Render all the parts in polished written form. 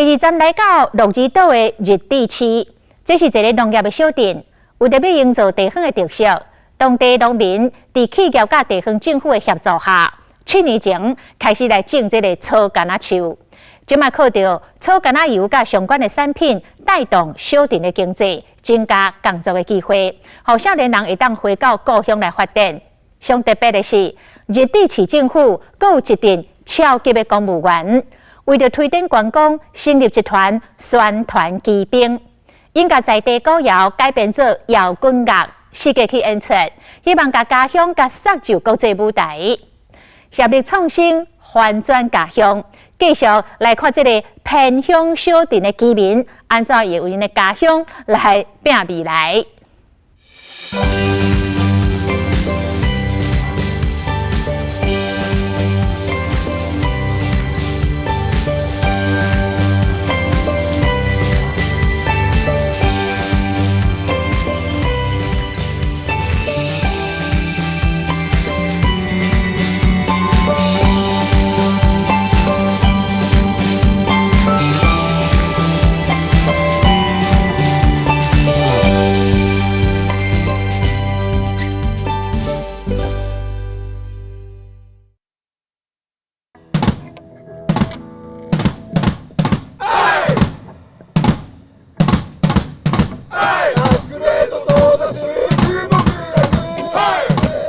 第二站來到鹿兒島的日治市，這是一个農業的小鎮，為著欲營造地方的特色，當地農民佇企業佮地方政府的協助下，7年前開始來種這个草柑仔樹。這馬靠著草柑仔油佮相關的產品，帶動小鎮的經濟，增加工作的機會，予少年人會當回到故鄉來發展。上特別的是，日治市政府閣有一陣超級的公務員。為著推展觀光，成立一團宣傳騎兵，𪜶共在地歌謠改編做搖滾樂，四界去演出，希望共家鄉共送上國際舞台，協力創新，翻轉家鄉。繼續來看這个偏鄉小鎮的居民，按怎會為𪜶的家鄉來拼未來。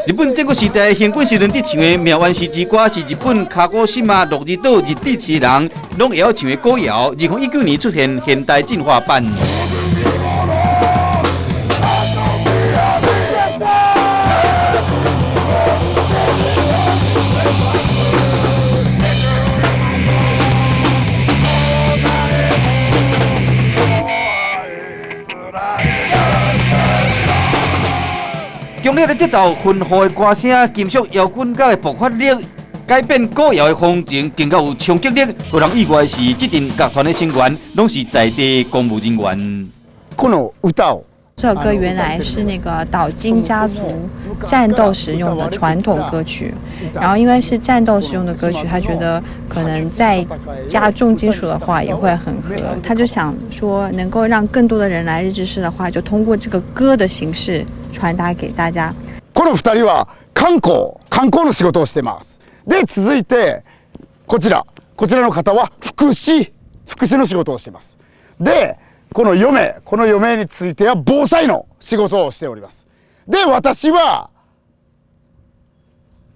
日本戰國時代行軍時陣佇唱的《妙丸寺之歌》是日本卡古島鹿兒島日治市人攏會曉唱的歌謠。2019年出現現代進化版。強烈的節奏、豐富的歌聲、金屬搖滾樂的爆發力，改變歌謠的風情，更加有衝擊力。予人意外的是，這陣樂團的成員攏是在地公務人員。この歌を這首歌原來是那個島津家族戰鬥時用的傳統歌曲，然後因為是戰鬥時用的歌曲，他覺得可能再加重金屬的話也會很合，他就想說能夠讓更多的人來日治市的話，就通過這個歌的形式傳達給大家。この2人は観光、観光の仕事をしてます。で、続いてこちら、こちらの方は福祉、福祉の仕事をしてます。で、この4名、この4名については防災の仕事をしております。で、私は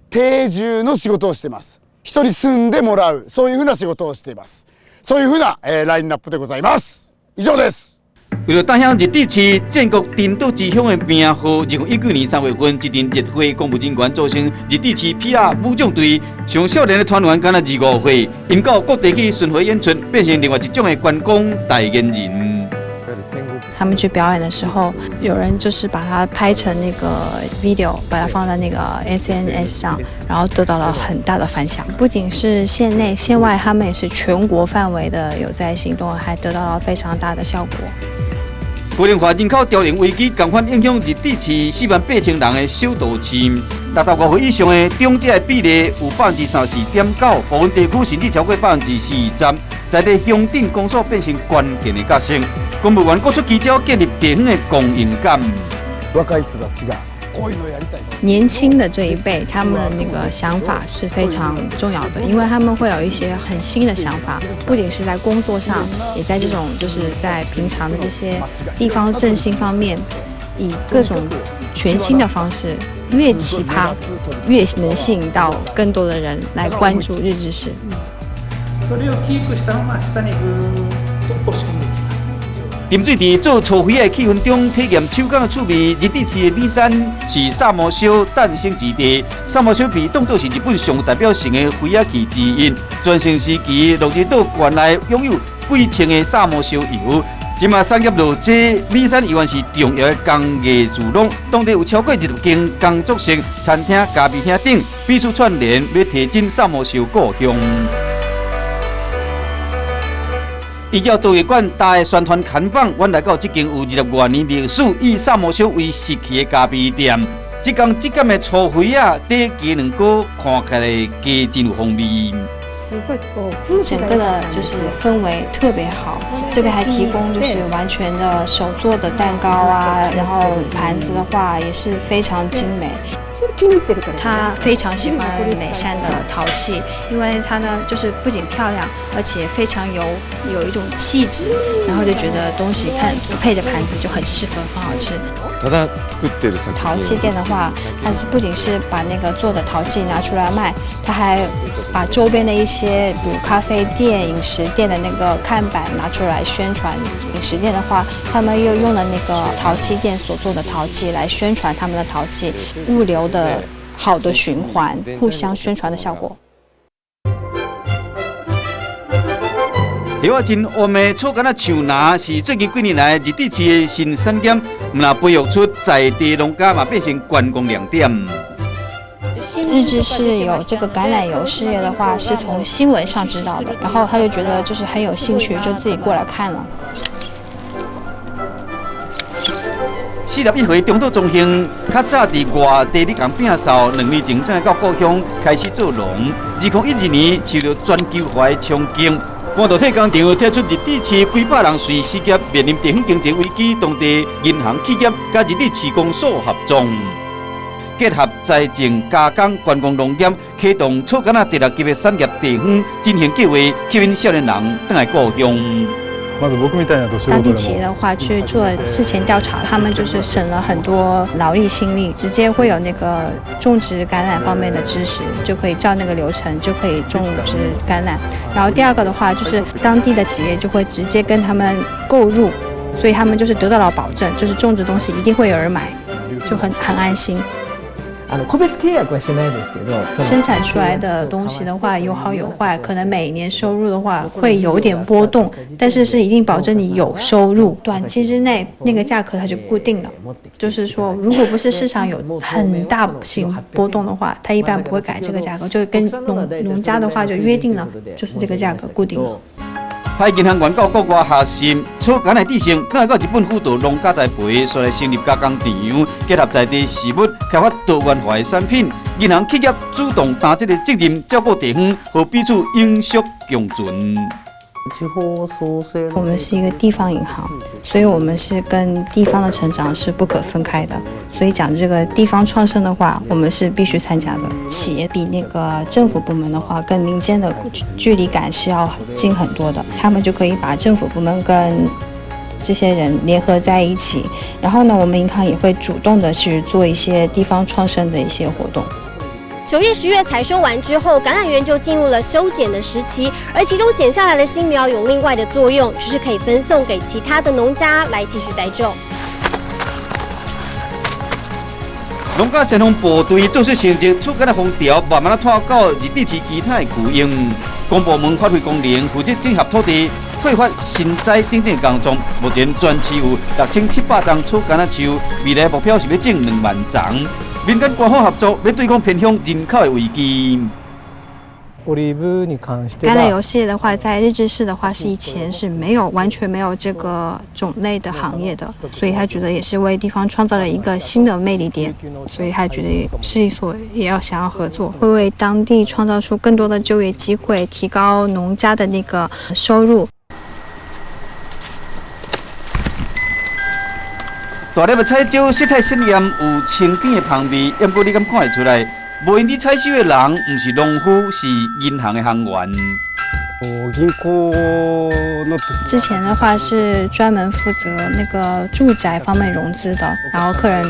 定住の仕事をしてます。人に住んでもらう、そういうふうな仕事をしています。そういうふうな、ラインナップでございます。以上です。為著打響日治市戰國珍島之鄉的名號，2019年3月份，一陣熱血公務人員組成日治市 PR 武將隊，上少年的團員敢若25歲，𪜶到各地去巡迴演出，變成另外一種的觀光代言人。他們去表演的時候，有人就是把它拍成那個 video，把它放在那個 SNS 上，然後得到了很大的反響。不僅是縣內、縣外，他們也是全國範圍的有在行動，還得到了非常大的效果。高齡化人口凋零危機，仝款影響日治市4萬8千人的小都市。65歲以上的長者的比例有34.9%，部分地區甚至超過40%。在地鄉鎮公所變成關鍵的角色，公務員閣出奇招建立地方的共榮感。年輕的這一輩，他們的那個想法是非常重要的，因為他們會有一些很新的想法，不僅是在工作上，也在這種就是在平常的這些地方振興方面，以各種全新的方式，越奇葩，越能吸引到更多的人來關注日治市。沉醉佇做粗肥的氣氛中，體驗手工的趣味。日治市的米山是薩摩燒誕生之地，薩摩燒被當作是日本上有代表性的肥仔器之一。全盛時期，鹿兒島縣內擁有幾千個薩摩燒窯。這馬產業落這米山依然是重要的工藝聚落，當地有超過20間工作室、餐廳、咖啡廳等，彼此串聯，欲提振薩摩燒故鄉。依照導遊館大的宣傳看板，阮來到這間有20外年歷史、以薩摩燒為食器的咖啡店。這工質感的粗肥仔，底雞卵糕看起來加真有風味。整個的就是氛圍特別好，這邊還提供就是完全的手做的蛋糕啊，然後盤子的話也是非常精美。他非常喜歡美山的陶器，因為它呢就是不僅漂亮，而且非常有一種氣質，然後就覺得東西看配着盤子就很適合，很好吃。陶器店的話，它是不僅是把那個做的陶器拿出來賣，他還把周邊的一些，比如咖啡店、飲食店的那個看板拿出來宣傳。飲食店的話，他們又用了那個陶器店所做的陶器來宣傳他們的陶器，物流的好的循環，互相宣傳的效果。葉仔真烏的草柑仔樹林是最近幾年來日治市的新產業，毋但培育出在地農家嘛，變成觀光亮點。日治市有這個橄欖油事業的話，是從新聞上知道的，然後他就覺得就是很有興趣，就自己過來看了。41歲中島忠興，較早佇外地咧共摒掃，2年前轉來到故鄉開始做農。2012年受到全球化的衝擊，半導體工廠退出日治市，幾百人隨失業，面臨地方經濟危機。當地銀行企業佮日治市公所合作，結合財政、加工、觀光農業，啟動草柑仔第六級的產業地方振興計劃，吸引少年人轉來故鄉。當地企業的話去做事前調查，他們就是省了很多勞力心力，直接會有那個種植橄欖方面的知識，就可以照那個流程就可以種植橄欖。然後第二個的話，就是當地的企業就會直接跟他們購入，所以他們就是得到了保證，就是種植東西一定會有人買，就很安心。生產出來的東西的話，有好有壞，可能每年收入的話會有點波動，但是是一定保證你有收入。短期之內那個價格它就固定了，就是說如果不是市場有很大型波動的話，它一般不會改這個價格，就跟農家的話就約定了，就是這個價格固定了。派銀行員到國外學習草柑的知識，轉來到日本輔導農家栽培，煞來成立加工廠，結合在地食物，開發多元化的產品。銀行企業主動擔這個責任，照顧地方和彼此永續共存。我們是一個地方銀行，所以我們是跟地方的成長是不可分開的。所以講這個地方創生的話，我們是必須參加的。企業比那個政府部門的話，跟民間的距離感是要近很多的。他們就可以把政府部門跟這些人聯合在一起，然後呢，我們銀行也會主動的去做一些地方創生的一些活動。9月、10月採收完之後，橄欖園就進入了修剪的時期，而其中剪下來的新苗有另外的作用，就是可以分送給其他的農家來繼續栽種。農家先鋒部隊做出成績，草柑仔風潮慢慢仔拖到日治市其他的區域。公部門發揮功能，負責整合土地、退發新栽等等工作。目前全市有6700叢草柑仔樹，未來目標是欲種2萬叢。民間官方合作，欲對抗偏鄉人口的危機。橄欖油事業的話，在日治市的話，是以前是沒有完全沒有這個種類的行業的，所以他覺得也是為地方創造了一個新的魅力點，所以他覺得是一所也要想要合作，會為當地創造出更多的就業機會，提高農家的那個收入。大粒的彩椒色彩鮮豔，有清甜的香味，不過你敢看會出來？無閒佇採收的人，毋是農夫，是銀行的行員。之前的話是專門負責那個住宅方面融資的，然後客人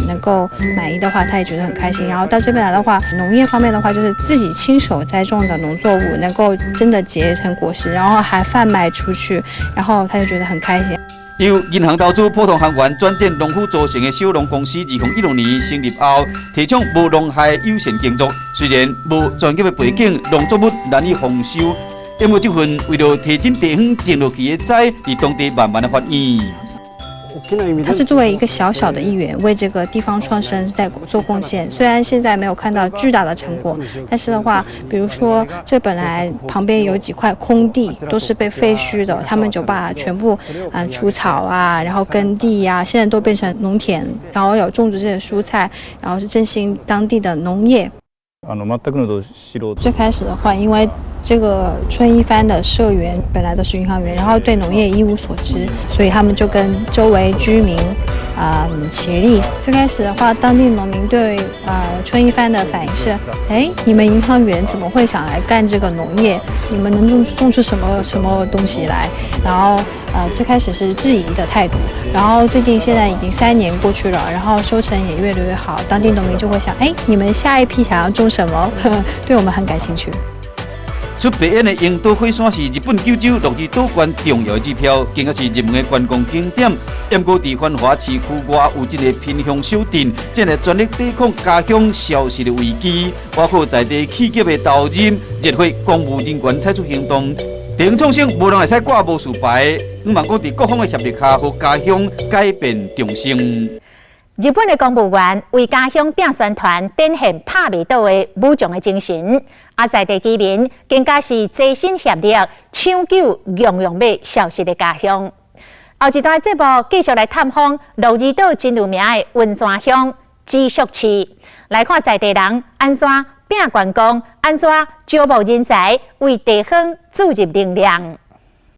能夠滿意的話，他也覺得很開心。然後到這邊來的話，農業方面的話，就是自己親手栽種的農作物能夠真的結成果實，然後還販賣出去，然後他就覺得很開心。由銀行投資普通行員轉戰農夫組成的小農公司，2016年成立後，提倡無農害友善耕作。雖然無專業的背景，農作物難以豐收，不過這份為著提振地方種落去的栽，佇當地慢慢的發展。他是作為一個小小的一員，為這個地方創生在做貢獻。雖然現在沒有看到巨大的成果，但是的話，比如說這本來旁邊有幾塊空地都是被廢墟的，他們就把全部除草啊，然後耕地呀，現在都變成農田，然後有種植這些蔬菜，然後是振興當地的農業。あの全くのど素人。最開始的話，因為這個春一番的社員本來都是銀行員，然後對農業一無所知，所以他們就跟周圍居民協力。最開始的話，當地農民對春一番的反應是：哎，你們銀行員怎麼會想來幹這個農業？你們能種出什麼什麼東西來？然後最開始是質疑的態度，然後最近現在已經3年過去了，然後收成也越來越好，當地農民就會想：哎，你們下一批想要種什麼？對我們很感興趣。出白煙的櫻島火山是日本九州鹿兒島縣重要的指標，更加是熱門的觀光景點。毋過佇繁華市區外有一个偏鄉小鎮，正來全力抵抗家鄉消失的危機。包括在地企業的投入，熱血公務人員採取行動，地方創生無人會使掛無事牌。希望講佇各方的協力下，予家鄉改變重生。日本的公務員為家鄉拼宣傳，展現拍袂倒的武將的精神。啊，在地居民更加是齊心協力搶救樣樣欲消失的家鄉。後一段節目繼續來探訪鹿兒島真有名的溫泉鄉知宿市，來看在地人按怎拼觀光，按怎招募人才，為地方注入能量。